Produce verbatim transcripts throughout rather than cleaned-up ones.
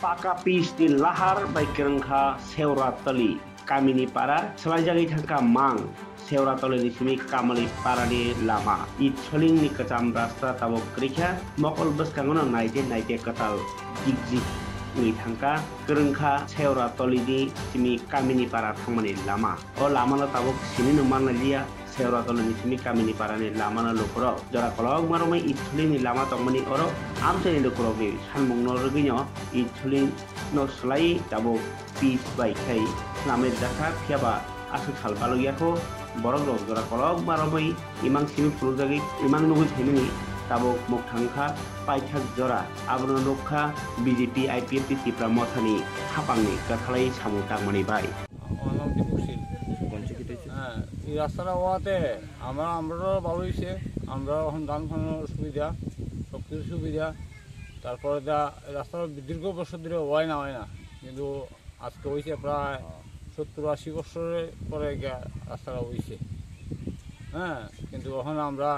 Paka pitch ni lahar bai kwrwngkha Seuratoli kamini para, swlaijagwi thangkha mang. Seuratoli ni simi Kamali parani lama. Itsolingni kwcham rasta tabuk kwrwikha, mokol bwskangono naide naide kwtal jikjik wngwi thangkha. Kwrwngkha Seuratoli ni simi kamini para thangmani lama. O lamano tabuk sinino manlaiya. Seuratoli ni simi kamini parani lamano lukurok jora kolokma romwi Itsolingni lama tongmani oro amchaini lukurokni sanmungno rwgwino Itsolingno swlaiwi tabuk pitch bai khai swnamwi rijak kha, phiyaba aswk sal balukya kho. Borokrok jora kolokma romwi imang simi phunukjagwi imang nugwi phaimani tabuk mukthang kha paithak jora. Abono nuk kha B J P I P F T Tipra Mothani haphangni kwthalai samung tangmani bai. আমার নাম দীপক শীল। কোন শিক্ষিত হয়েছে? হ্যাঁ, এই রাস্তাটা হওয়াতে আমরা, আমরাও ভালো হয়েছে, আমরা এখন ধান ফানোর সুবিধা, সব কিছু সুবিধা। তারপরে যা রাস্তাটা দীর্ঘ বছর ধরে হয় না, হয় না, কিন্তু আজকে হয়েছে প্রায় সত্তর আশি বছরের পরে গিয়া রাস্তাটা হয়েছে। হ্যাঁ, কিন্তু এখন আমরা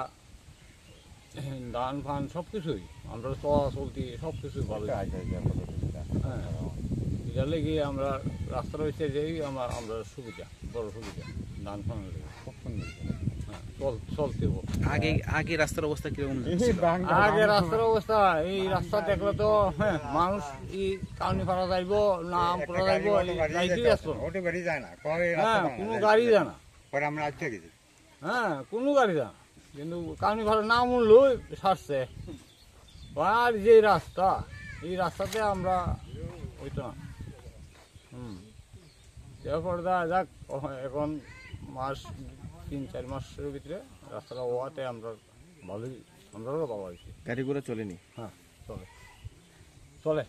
ধান ফান সব কিছুই, আমরা চলাচলতি সব কিছুই ভালো। হ্যাঁ, এটা লেগে আমরা রাস্তা রয়েছে যেই আমার, আমরা সুবিধা, বড় সুবিধা, ধান ফান লেগে। হ্যাঁ, চল-, চলতে হবে। আগে, আগে রাস্তার অবস্থা কিরকম ছিল? আগে রাস্তার অবস্থা, এই রাস্তা দেখলে তো, হ্যাঁ, মানুষ এই কাউনি ফাড়া যাইবো, না আমপুরা যাইবো, এই যাইতেই আসতো না। হ্যাঁ, কোনো গাড়ি যায় না। পরে আমরা আটকে গেছি। হ্যাঁ, কোনো গাড়ি যায় না। কিন্তু কাউনি ফাড়া নাম উঠলো, ছাড়ছে। আর যে রাস্তা, এই রাস্তাতে আমরা হইতো না। হুম। এরপর যা যাক, এখন মাস, তিন চার মাসের ভিতরে রাস্তাটা হওয়াতে আমরা ভালোই, আমরাও ভালো হয়েছি। গাড়ি ঘোড়া চলেনি? হ্যাঁ, চলে। চলে।